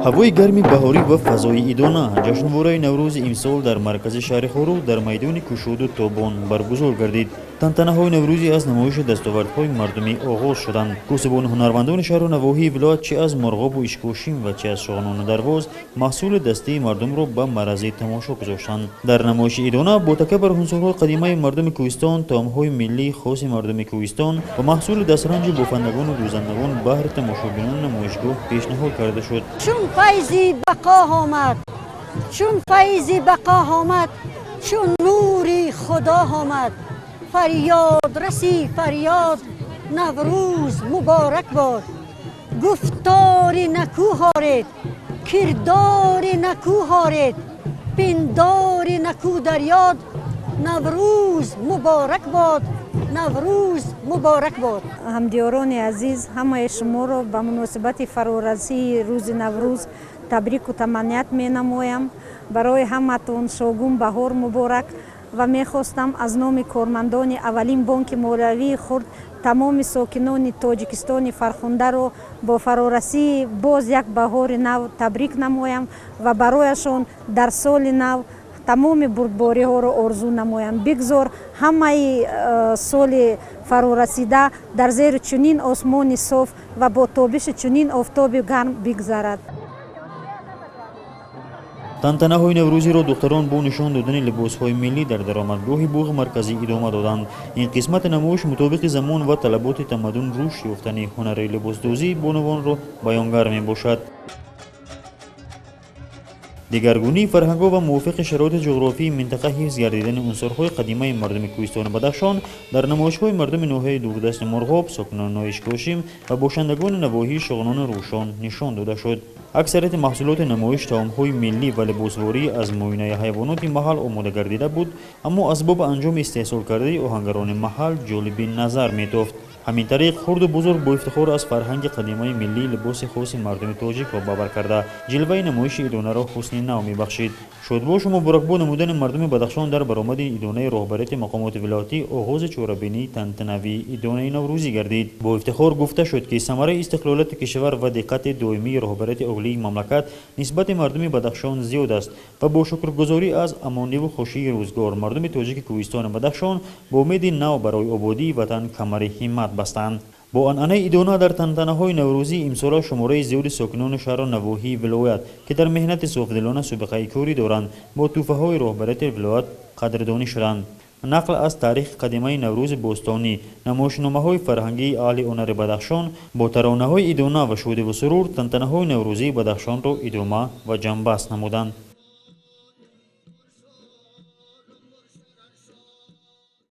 Ҳавои гарми баҳорӣ ва фазои идона. Ҷашнвораи Наврӯзи имсол дар маркази шаҳри Хоруғ дар майдони кушоду тобон баргузор гардид. Тантанаҳои наврӯзӣ аз намоиши дастовардҳои мардумӣ оғоз шуданд. Косибону ҳунармандони шаҳру навоҳии вилоят чи аз Мурғобу Ишкошим ва чи аз Шоғнону Дарвоз маҳсули дастии мардумро ба маърази тамошо гузоштанд. Дар намоиши идона бо такя бар ҳунсурҳои қадимаи мардуми кӯҳистон, таомҳои миллии хоси мардуми кӯҳистон ва маҳсули дастранҷи бофандагону дӯзандагон баҳри тамошобинони намоишгоҳ пешниҳод карда шуд. Чун файзи бақо омад, чун файзи бақо омад, чун нури худо омад, фарёд раси фарёд, Наврӯз муборак бод. Гуфтори накӯ ҳоред, кирдори накӯ ҳоред, пиндори накӯ дар ёд, Наврӯз муборак бод, Наврӯз муборак бод. Ҳамдиёрони азиз, ҳамаи шуморо ба муносибати фарорасии рӯзи Наврӯз табрику таманният менамоям. Барои ҳаматон шогун баҳор муборак ва мехостам аз номи кормандони аввалин бонки молиявии хурд тамоми сокинони Тоҷикистони фархундаро бо фарорасии боз як баҳори нав табрик намоям ва барояшон дар соли нав тамоми бурдбориҳоро орзу намоям. Бигзор ҳамаи соли фарорасида дар зери чунин осмони соф ва бо тобиши чунин офтоби гарм бигзарад. Тантанаҳои наврӯзиро духтарон бо нишон додани либосҳои миллӣ дар даромадгоҳи боғи марказӣ идома доданд. Ин қисмати намоиш мутобиқи замон ва талаботи тамаддун рушд ёфтани ҳунари либосдӯзии бонувонро баёнгар мебошад. Дигаргунии фарҳангҳо ва мувофиқи шароити ҷуғрофии минтақа ҳифз гардидани унсурҳои қадимаи мардуми кӯҳистони Бадахшон дар намоишҳои мардуми ноҳияи дурдасти Мурғоб, сокинони ноҳияи Ишкошим ва бошандагони навоҳии Шоғнону Рӯшон нишон дода шуд. Аксарияти маҳсулоти намоиш таомҳои миллӣ ва либосворӣ аз муоинаи ҳайвоноти маҳал омода гардида буд, аммо асбоби анҷоми истеҳсолкардаи оҳангарони маҳал ҷолиби назар метофт. Ҳамин тариқ, хурду бузург бо ифтихор аз фарҳанги қадимаи миллӣ либоси хоси мардуми тоҷикро бабар карда, ҷилваи намоиши идонаро ҳусни нав мебахшид. Шодбошу муборакбод намудани мардуми Бадахшон дар баромади идонаи роҳбарияти мақомоти вилоятӣ оғози чорабинии тантанавии идонаи наврӯзӣ гардид. Бо ифтихор гуфта шуд, ки самараи истиқлолияти кишвар ва диққати доимии роҳбарияти олии мамлакат нисбати мардуми Бадахшон зиёд аст ва бо шукргузорӣ аз амониву хушии рӯзгор мардуми тоҷики кӯҳистони Бадахшон бо умеди нав барои ободии ватан камари ҳиммат бастанд. Бо анъанаи идона дар тантанаҳои наврӯзӣ имсола шумораи зиёди сокинони шаҳру навоҳии вилоят, ки дар меҳнати софдилона собиқаи корӣ доранд, бо тӯҳфаҳои роҳбарияти вилоят қадрдонӣ шуданд. Нақл аз таърихи қадимаи Наврӯзи бостонӣ, намоишномаҳои фарҳангии аҳли ҳунари Бадахшон бо таронаҳои идона ва шодиву сурур тантанаҳои наврӯзии Бадахшонро идома ва ҷамъбаст намуданд.